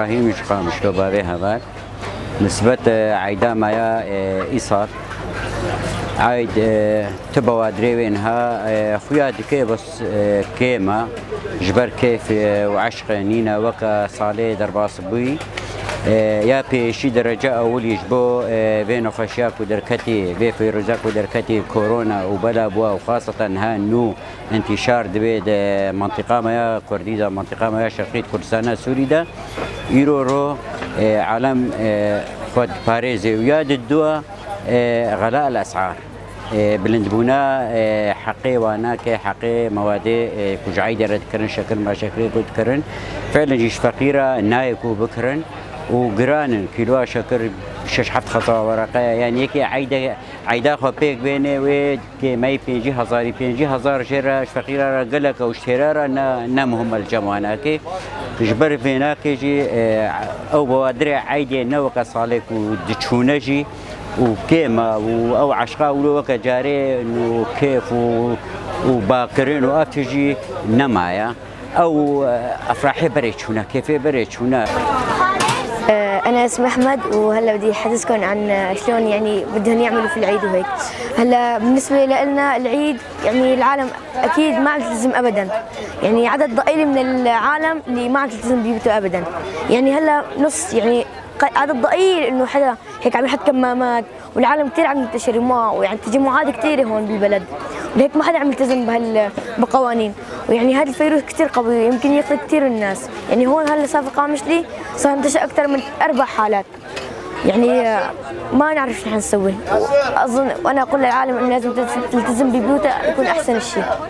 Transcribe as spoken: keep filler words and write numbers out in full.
Hîm ji Qamişlo bavê heval. Nisbet, e, eyda me ya, e, îsal. Eyd, e, tu bawadirê wê niha, e, xuya dike bes, e, kêm e. Ji ber kêf, e, û eşqê nîne weke salê derbas bûyî. E, ya pêşî derece ewilî ji bo, e, vê nexweşiya ku derketî, vê fîroza ku derketî korona û bela bûa û xaseten niha nû entîşar dibê di mentiqa me ya Kurdî de, mentiqa me ya Şerqî Kurdistana Sûrî de. Îro ro, e, alem, e, xwe diparêzê û ya didua, e, xela el esar. E, bilindbûna, e, heqê wanakê, heqê mewadê, e, ku ji eydê re dikirin, şekir maşekirê ku dikirin. Felen jî ji feqîra nayê ku bikirin û giran in. Kîloa şekir şeş heft hezar wereqe ye. Yani yekê eyde, eyda xwe pêk bênê wê kêmeyî pêncî hezarî, pêncî hezar jê re ji feqîra re gelek e û ji têra re ne, ne muhim e li cem wanakê. Ji ber vênakê jî, e, ew bawadirê eydê ne weke salê ku diçûne jî û kêm e û ew eşqa wilo weke carê û kêf û, û bakirin û ev tişt jî nemaye. Ew, e, efrahê berê çûne, kêfê berê çûne. آه، أنا اسمي أحمد، وهلا بدي أحدثكم عن، آه، شلون يعني بدهم يعملوا في العيد وهيك. هلا بالنسبة لنا العيد، يعني العالم أكيد ما عم تلتزم أبدا. يعني عدد ضئيل من العالم اللي ما عم تلتزم ببيوته أبدا. يعني هلا نص، يعني ق- عدد ضئيل إنه حدا هيك عم يحط كمامات، والعالم كتير عم ينتشر وما، ويعني تجمعات كتيرة هون بالبلد، ولهيك ما حدا عم يلتزم بهال بقوانين. ويعني هاد الفيروس كتير قوي، يمكن يقتل كتير من الناس. يعني هون هلا صار في قامشلي صار انتشر أكتر من أربع حالات. يعني آه، ما نعرف شو رح نسوي. أظن وأنا أقول للعالم إنه لازم تلتزم ببيوتها، يكون أحسن شيء.